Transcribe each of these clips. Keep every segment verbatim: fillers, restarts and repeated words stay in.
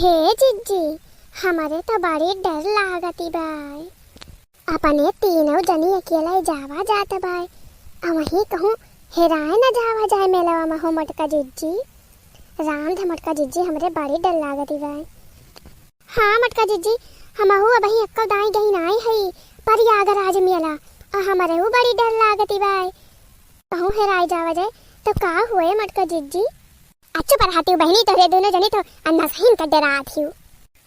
हे जिज्जी, हमरे तो बड़ी डर लागती बाय। अपने तीनों जनी अकेले जावा जात बाय, अबहीं कहूँ हेराए न जावा जाए मेलवा मा हो मोटका जिज्जी। राम धे मोटका जिज्जी, हमरे बड़ी डर लागती बाय। हाँ मोटका जिज्जी, हमहू अबहीं एक्को दाईं गई नाई हई प्रयागराज मेला, अ हमरे हू बड़ी डर लागती बाय। कहूँ हेराए जावा जाए तो का हुए मोटका जिज्जी? अच्छो पर हाथी बहिनी, तोहरे दोनों जनी तो अन्ना सहीन कर डरात हियो।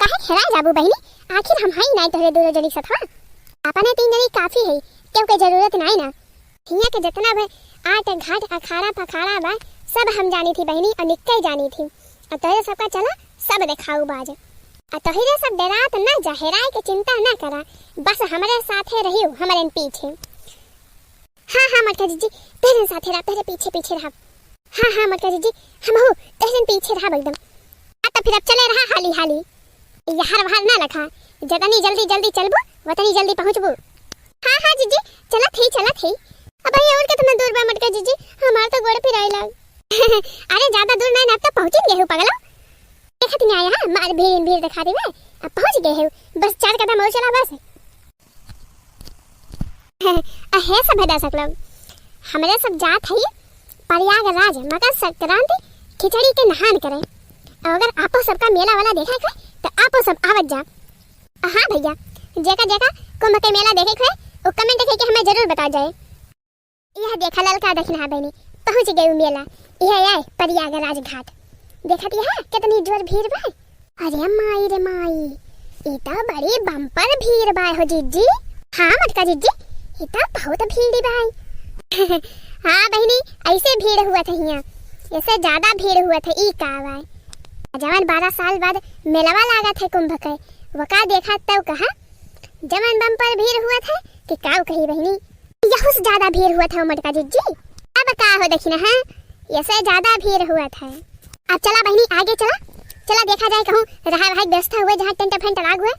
काहे हेराए जाबू बहिनी? आखिर हम हई नाई तोहरे दोनों जनी सथवा। अपने तीन जनी काफी है, केहू के जरूरत नाई ना। हियाँ के जितना भी आट घाट अखाड़ा पखाड़ा बा, सब हम जानी थी बहिनी, और निक्के जानी थी। और तोहरे सबका चला, सब देखाऊ बाज। और तोहरे सब डरात ना जा, हेराए के चिंता ना करा, बस हमरे साथे रहियो, हमरे पीछे। हाँ, हाँ, मोटका जिज्जी, तोहरे साथे रहब, तोहरे पीछे, पीछे रहब। हाँ, हाँ, मोटका जिज्जी, हमहू तोहरे पीछे रहब एकदम। आ, तो फिर अब चले रहा हाली, हाली। यार वार ना लखा, जतनी जल्दी, जल्दी चलबू, वतनी जल्दी पहुँचबू। हाँ, हाँ, जिज्जी, चलत ही, चलत ही। अबहीं और कितना दूर बा, मोटका जिज्जी, हमार तो गोड़ पिराए लाग। अरे, ज्यादा दूर नहीं ना, अब तो पहुँच ही गए हो, पगला। देखत नहीं आया, हाँ, मार भीड़, भीड़ दिखा देवे, अब पहुँच गए हो, बस चार कदम और चला, बस। अहे सब है दर्शक लोग, हमरे सब जात हई प्रयागराज मकर संक्रांति खिचड़ी के नहान करे। और अगर आपो सबका मेला वाला देखे के होए, तो आपो सब आवत जा। हाँ भैया, जेका जेका कुंभ के मेला देखे के होए, वो comment करके हमें जरूर बता जाए। यह देखा ललका दखिनहा बहिनी, पहुँच गए मेला। यह आए प्रयागराज घाट। देखत यह कितनी जोर भीड़ बा। अरे माई रे माई, ई तो बड़ी bumper भीड़ बा हो जिज्जी। हाँ मोटका जिज्जी, ई तो बहुत भीड़ बा। हाँ बहिनी, ऐसे भीड़ हुआ था हियाँ, ऐसे ज्यादा भीड़ हुआ था, ई का बा? जवन बारह साल बाद मेलवा लागत है कुंभ के, वका देखा तो कहा, जवन bumper भीड़ हुआ था कि काऊ कही बहिनी। यहू से ज्यादा भीड़ हुआ था मोटका जिज्जी। अब का हो दखिनहा, यसे ज्यादा भीड़ हुआ था। अब चला बहिनी आगे चला, चला देखा जाए कहूँ रहा भाई व्यवस्था हुए जहाँ tent फेंट लाग हुए,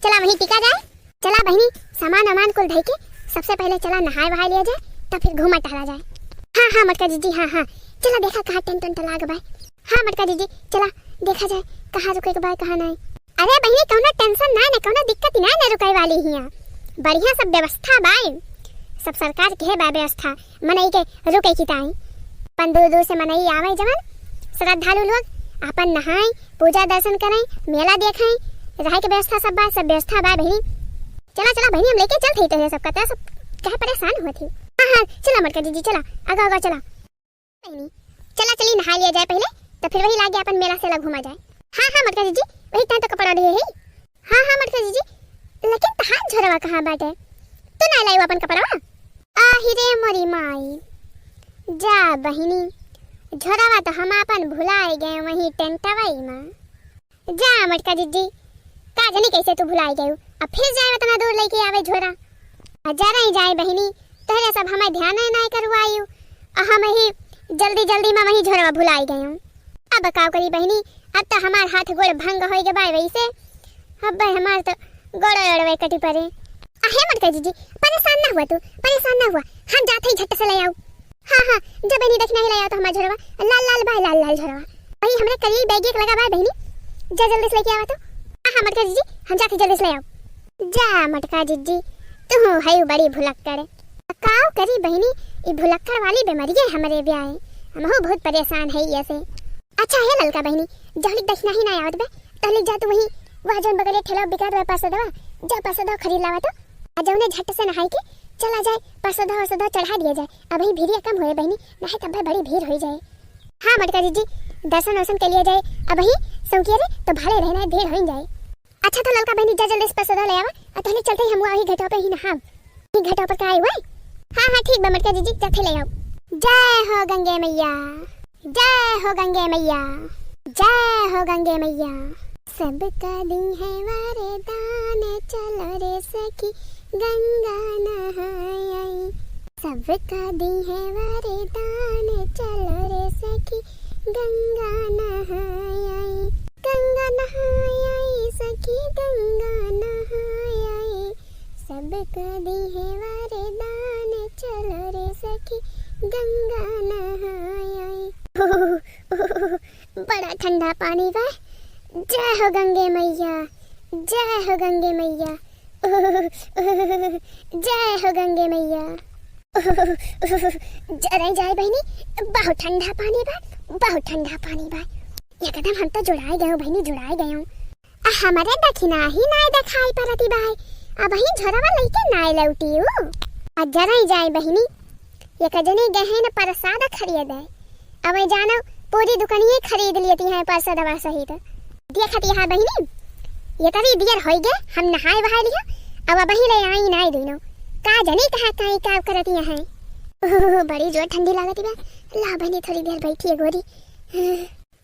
चला वहीं टिका जाए। चला बहिनी सामान वामान कुल धई के सबसे पहले चला नहाए वहाए लिया जाए, तब फिर घूमा टहला जाए। हाँ हाँ मोटका जिज्जी, हाँ हाँ, चला देखा कहाँ tent tent लाग बाय। हाँ मोटका जिज्जी, चला देखा जाए कहाँ रुके के बाय कहाँ नहीं। अरे बहिनी, कौनो tension ना न, कौनो दिक्कत ना न, रुके वाली हियाँ बढ़िया सब व्यवस्था बाय, सब सरकार के है बाय व्यवस्था, मनई के रुके की ताई। अपन दूर दूर से मनई आवे जवन श्रद्धालु लोग, अपन नहाए, पूजा दर्शन करे, मेला देखे, रहे के व्यवस्था सब बाय, सब व्यवस्था बाय बहिनी। चला चला बहिनी, हम लेके चलत ही तो है सबका, तो सब काहे परेशान हुआ थी। हाँ हाँ चला मोटका जिज्जी चला, आगा आगा चला। बहिनी, चला चली नहा लिया जाए पहले, तो फिर वही लागे अपन मेला सेला घूमा जाए। हाँ हाँ मोटका जिज्जी, वही तहाँ तो कपड़ा ढेर है। हाँ हाँ मोटका जिज्जी, लेकिन तहार झोरवा कहाँ बाटे? तू ना लाई अपन कपड़वा? आही रे मोरी माई, जा बहिनी, झोरवा तो हम अपन भुलाए गए वहीं टेंटवई में। जा मोटका जिज्जी, का जानी कैसे तू भुलाई गयू, अब फिर जाए उतना दूर लेके आवे झोरा। आ जरा ही जाए बहिनी, तोहरे सब हमें ध्यान नाय करवायू, आ हम ही जल्दी जल्दी में वही झोरवा भुलाई गयू। अब का करी बहिनी, अब तो हमार हाथ गोड़ भंग होई गए बाय वैसे, अब हमार तो गोड़ अड़वे कटी पड़े। आहे मोटका जिज्जी, परेशान ना हुआ तू, परेशान ना हुआ, हम जाते ही झट से ले आऊ। हाँ हाँ, जब इन्हीं देखना ही ले आओ तो हमारा झोरवा लाल लाल बाय, लाल लाल झोरवा। वही हमरे करीब बैग एक लगा बाय बहिनी, जा जल्दी से लेके आवा तो। हाँ हाँ मोटका जिज्जी, हम जाते जल्दी से ले आओ। जा मोटका जिज्जी, तू है बड़ी भुलक्कड़। काव करी बहिनी, ई भुलक्कड़ वाली बीमारी है हमरे ब्याह है, हमहू बहुत परेशान है ये से। अच्छा है ललका बहिनी, जहलिक दखिना ही ना आवत बे, तहलिक जा तू वही, वह जौन बगले ठेला बिकात बा परसदवा, जा परसदवा खरीद लावा तो। आ जौने झट से नहाई के चला जाए, परसदवा वरसदवा चढ़ा दिया जाए। अबही भीड़िया कम होए बहिनी, नहीं तब बड़ी भीड़ होई जाए। हाँ मोटका जिज्जी, दर्शन वर्शन के लिए जाए, अबही सौकिया रे तो भले रहना है, भीड़ होई जाए। अच्छा तो ललका बहिनी जा जल्दी से परसदवा ले आवा, आ तहलिक चलते ही हम वही घटवा पे ही नहाब। ई घाटा पर का आई हुए? हाँ हाँ ठीक बा मोटका जिज्जी, जाते ले आओ। जय हो गंगे मैया, जय हो गंगे मैया, जय हो गंगे मैया। सबका दी है वरदान, चलो रे सखी गंगा नहाई आई। सबका दी है वरदान, चलो रे सखी गंगा नहाई आई। गंगा नहाई आई सखी गंगा नहाई आई। सबका दी है वरदान, चलो रे सखी गंगा नहाई आई। बड़ा ठंडा पानी बा, जय हो गंगे मैया, जय हो गंगे मैया, जय हो गंगे मैया। जरई जाए बहिनी, बहुत ठंडा पानी बा, बहुत ठंडा पानी बा। एकदम हम तो जुड़ाए गयो बहिनी, जुड़ाए गयो। आ हमरे दखिना ही नाय देखाई परती बाय। अबहीं झोरवा लइके नाय लौटी उ। आ जरई जाए बहिनी, एक जने गए हैं न प्रसाद खरीदे। अबे जानो, पूरी दुकनिये खरीद लेती हैं प्रसादवा सहित। देखत यहाँ बहिनी, ये तरी दियर होई गे, हम नहाए वहाए लिया, अब अबहीं ले आई नाय दुनो। का जने कहाँ काई का करती हैं। ओह, बड़ी जोर ठंडी लागती बा। ला बहिनी, थोड़ी देर बैठी है गोरी।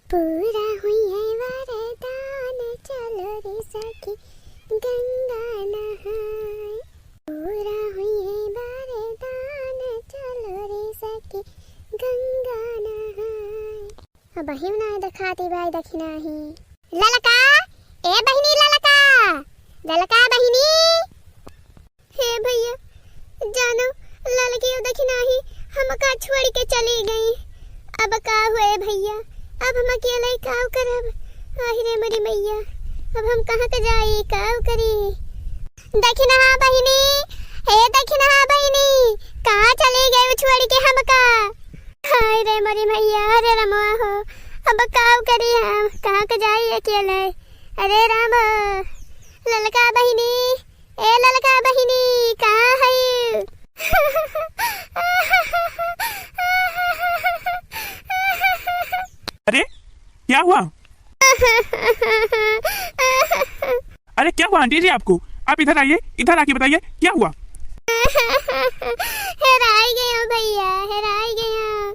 पूरा हुई है वरदान, चलो रे सखी गंगा नहाए। पूरा हुई है वरदान, चलो रे सखी गंगा नहाए। अबहिं ना देखाती बाय दखिना ही। ललका, ए बहिनी ललका, ललका बहिनी। हे भैया, जानो, ललकी दखिना ही हमका छोड़ के चली गई। अब का हुए भैया, अब हम अकेले का करब? आहि रे मोरी मैया, अब हम कहाँ के जाई, का करी? दखिना बहिनी, हे दखिना बहिनी, कहाँ चली गई छोड़ के हमका? हाय रे मोरी मैया, अरे रमवा हो, अब का करी हम, कहाँ के जाई अकेले? अरे राम, ललका बहिनी, ए ललका बहिनी, कहाँ है? अरे, क्या हुआ? अरे, क्या हुआ आंटी जी आपको? आप इधर आइए, इधर आके बताइए, क्या हुआ? हेराई गयो भैया, हेराई गयो।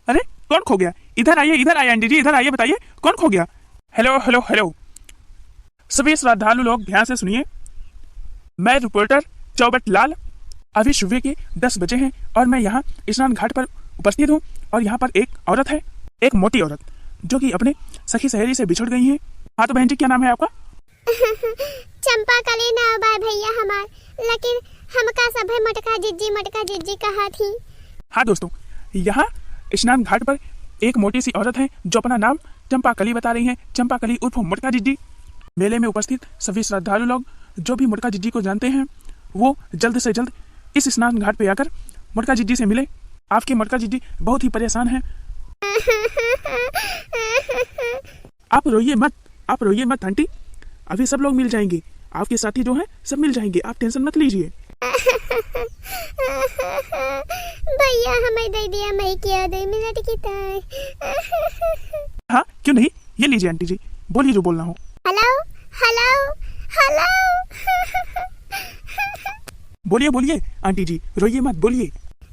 अरे, कौन खो गया? इधर आइए, इधर आइए आंटी जी, इधर आइए, बताइए, कौन खो गया? हेलो, हेलो, हेलो। सभी श्रद्धालु लोग ध्यान से सुनिए। मैं रिपोर्टर चौबट लाल। अभी सुबह के दस बजे हैं और मैं यहाँ स्नान घाट पर उपस्थित हूँ और यहाँ पर एक औरत है, एक मोटी औरत, जो कि अपने सखी सहेली से बिछुड़ गई है। हाँ तो बहन जी, क्या नाम है आपका? चंपा कली नाव बा भैया हमार, लेकिन हमका सभे मोटका जिज्जी, मोटका जिज्जी कहत ही। हाँ दोस्तों, यहाँ स्नान घाट पर एक मोटी सी औरत है जो अपना नाम चंपा कली बता रही है, चंपा कली उर्फ मोटका जिज्जी। मेले में उपस्थित सभी श्रद्धालु लोग जो भी मोटका जिज्जी को जानते हैं, वो जल्द से जल्द इस स्नान घाट पे आकर मोटका जिज्जी से मिले। आपके मोटका जिज्जी बहुत ही परेशान हैं। आप रोइए मत, आप रोइए मत आंटी, अभी सब लोग मिल जाएंगे। आपके साथी जो हैं, सब मिल जाएंगे, आप टेंशन मत लीजिए। भैया, हमें दे दिया, मैं क्या दो मिनट की ताई। हाँ, क्यों नहीं, ये लीजिए आंटी जी, बोलिए जो बोलना हो। हेलो, हेलो, हेलो। बोलिए, बोलिए आंटी जी, रोइए मत, बोलिए।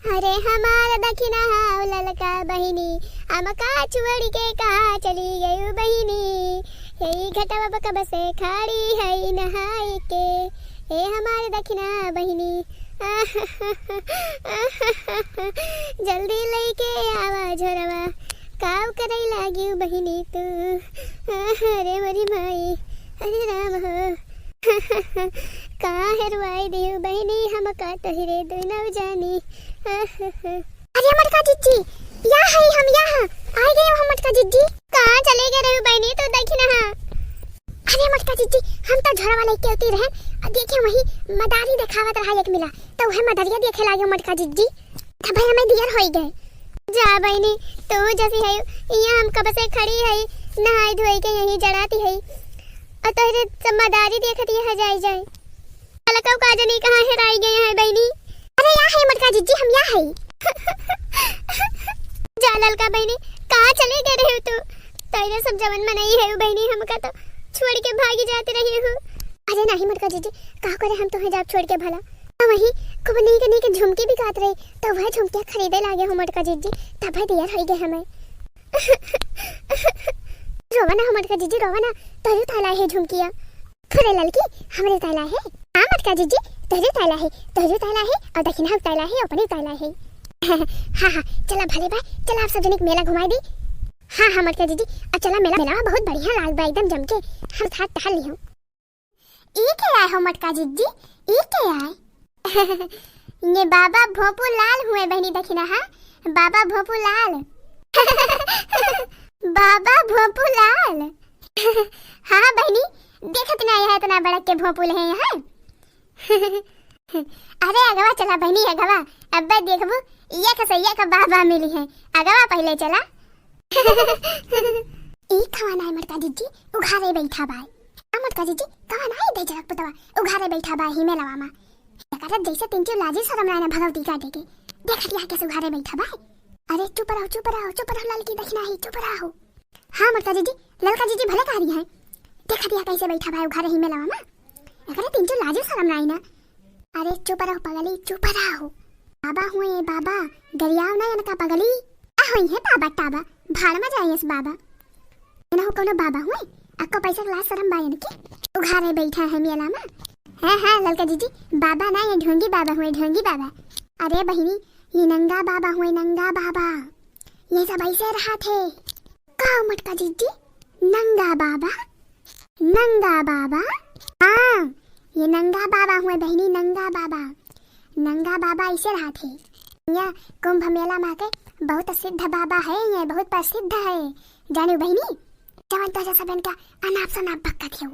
अरे हमार दखिना हाव ललका बहिनी, हमका छोड़ के कहाँ चली गयू बहिनी? यही घटवा पे कब से खड़ी है नहाई के, ए हमार दखिना बहिनी। जल्दी लइके आवा झोरवा, काव करे लागियू बहिनी तू। अरे मोरी माई, अरे राम हो। का हेरवाई दिहू बहिनी हमका तोहरे दुनो जानी। अरे मोटका जिज्जी, या है हम, या है, आ गए हम मोटका जिज्जी। कहाँ चले गए रहू बहिनी तू, देखी ना। अरे मोटका जिज्जी, हम तो झोरवा लेके उतरी रहे, आ देखे वही मदारी देखावत रहा एक मिला, तो वह मदरिया देखे लागे मोटका जिज्जी। तब हमें दियर होई गए। जा बहिनी, तू जैसी है, यहाँ हम कब से खड़ी है, नहाई धोई के यहीं जड़ाती है, और तोहरे सब मदारी देखती है जाई जाई। ललका का जनी कहाँ हेराई गए हैं बहिनी? अरे या है मोटका जिज्जी, हम या है। जा ललका बहिनी, कहाँ चले गए रहे हो तू? तोहरे सब जवन मनई है बहिनी, हमका तो छोड़ के भागी जाते रहे हो। अरे नहीं मोटका जिज्जी, का करे हम तुम्हें जाब छोड़ के भला? तो वही खूब नीक नीक झुमकी बिकात रही, तो वह झुमकिया खरीदे लागे हो मोटका जिज्जी, तब दियर होई गए हमें। रोवा ना हो मोटका जिज्जी, रोवा ना, तोहरे ताला है झुमकिया। अरे ललकी, हमरे ताला है। हाँ मोटका जिज्जी, तोहरे ताला है, तोहरे ताला है, और दखिना ताला है, अपने ताला है। हाँ हाँ, चला भले बा, चला आप सब जनिक मेला घुमाई दी। हाँ हाँ मोटका जिज्जी, अब चला मेला, मेला बहुत बढ़िया लाग बा एकदम जम के, हम साथ टहल लियो। ई के आए हो मोटका जिज्जी, ई के आए? ये बाबा भोपू लाल हुए बहिनी, दखिना, हाँ, बाबा भोपू लाल। बाबा भोंपू लाल। हाँ बहिनी, देखत नाहीं है इतना बड़ा के भोंपू ले हैं यहाँ। अरे अगवा चला बहिनी अगवा, अब्बे देखबू एक से एक बाबा मिली है। अगवा पहिले चला। ई कवन आए मोटका जिज्जी, उघारे बैठा बाय। आ मोटका जिज्जी, कवन आए दे जरक पुतवा, उघारे बैठा बाय ही मेलवा मा। एकरा जैसे तनिचो लाजी सरम नाय ना भगवती काटे के। देखत यहाँ कैसे उघारे बैठा बाय। अरे चुप रहो, चुप रहो, चुप रहो ललकी दखिनाही, चुप रहो। हाँ मोटका जिज्जी, ललका जिज्जी भले कह रही है। देखत यहाँ कैसे बैठा बाय उघारे ही मेलवा मा। एकरा तनिचो लाजी सरम नाय ना। अरे चुप रहो पगली, चुप रहो। बाबा हुए बाबा, गरियाव ना इनका पगली। आ हुई है बाबा टाबा, भाड़ मा जाए इस बाबा। इनहु कोनो बाबा हुए, अक्को पैसा के लाज सरम बा इनके। उघारे बैठा है मेला मा। हाँ हाँ ललका जिज्जी, बाबा ना ये ढोंगी बाबा हुए, ढोंगी बाबा। अरे बहिनी, ये नंगा बाबा हुए, नंगा बाबा। ये सब ऐसे रहा थे। का मोटका जिज्जी? नंगा बाबा? नंगा बाबा? हाँ, ये नंगा बाबा हुए बहिनी, नंगा बाबा। नंगा बाबा ऐसे रहा थे। यहाँ कुंभ मेला मा के बहुत सिद्ध बाबा है, ये बहुत प्रसिद्ध है। जाने बहिनी, जवन तोहरे सबन का अनाप शनाप बकत हो,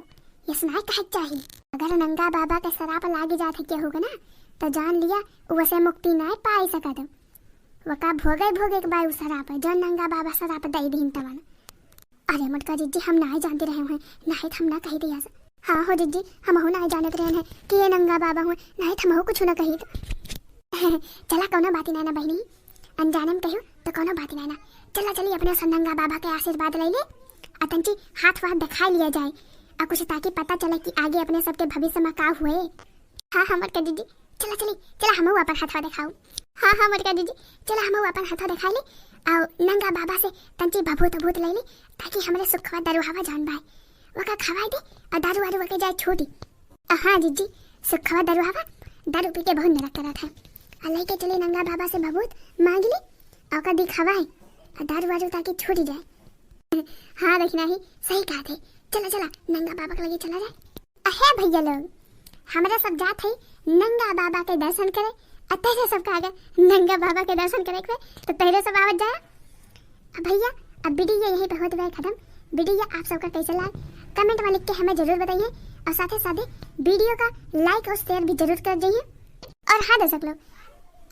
ये सुनाए कहे के चाही। अगर नंगा बाबा के सराप लागी जात है केहू के ना, तो जान लिया, वो से मुक्ति नाय पाई सकत। वका भोगे भोगे के बाय उ सराप, जौन नंगा बाबा सराप दई दीन तवन। अरे मोटका जिज्जी, हम नाय जानते रहे हुए, नाय तो हम ना कही दिया। हाँ हो जिज्जी, हमहू नाय जानत रहे हैं कि ये नंगा बाबा हुए, नाय तो हमहू कुछ ना कही। चला कौनो बात ही ना ना बहिनी, अनजाने में कहियो तो कौनो बात ही ना ना। चला चली अपने से नंगा बाबा के आशीर्वाद ले ले, आ तंची हाथ वाथ दिखाई लिया जाए, आ कुछ ताकि पता चले कि आगे अपने सबके भविष्य में का हुए। हाँ हाँ मोटका जिज्जी, चला चली, चला हमहू अपन हथवा दिखाऊ। हाँ हाँ मोटका जिज्जी, चला हमहू अपन हथवा दिखाई ले, आओ नंगा बाबा से तंची भभूत भूत ले ले, ताकि हमरे सुखवा दरुहावा जान बाय, वका खवाई दे, और दारू वारू वके जाए छूटी। आ हाँ जिज्जी, सुखवा दरुहावा दारू पी के बहुत नरक करत है, और लेके चली नंगा बाबा से भभूत मांग ली, और ओका दिखावाई, और दारू वारू ताकि छूटी जाए। हाँ दखिनाही, सही कहा थे, चला चला नंगा बाबा के लगे चला जाए। अहे भैया लोग, हमरा सब जात है नंगा बाबा के दर्शन करे। आ तहरे सब का अगर नंगा बाबा के दर्शन करे के, तो तहरे सब आवत जाया। अब भैया, अब वीडियो यहीं पे होत बा खत्म। वीडियो आप सबका कैसे लाग, कमेंट में लिख के हमें जरूर बताइए, और साथे साथे वीडियो का लाइक और शेयर भी जरूर कर जाइए। और हाँ दर्शक लोग,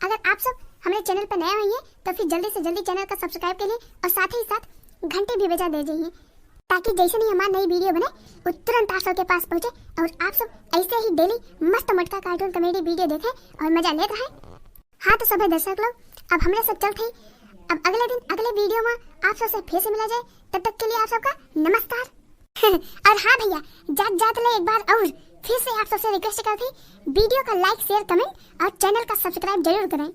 अगर आप सब हमारे चैनल पर नए हुए हैं, तो फिर जल्दी से जल्दी चैनल का सब्सक्राइब कर लिए और साथ ही साथ घंटी भी बजा दे जाइए, ताकि जैसे ही हमारी नई वीडियो बने, वो तुरंत आप सबके पास पहुँचे और आप सब ऐसे ही डेली मस्त मोटका कार्टून कॉमेडी वीडियो देखें और मजा लेत रहें। हाँ तो सभी दर्शक लोग, अब हमरे सब चलत हई, अब अगले दिन अगले वीडियो में आप सबसे फिर से मिला जाए। तब तक के लिए आप सबका नमस्कार। और हाँ भैया, जात जात ले एक बार और फिर से आप सबसे रिक्वेस्ट करत हई, वीडियो का लाइक, शेयर, कमेंट और चैनल का सब्सक्राइब जरूर करें।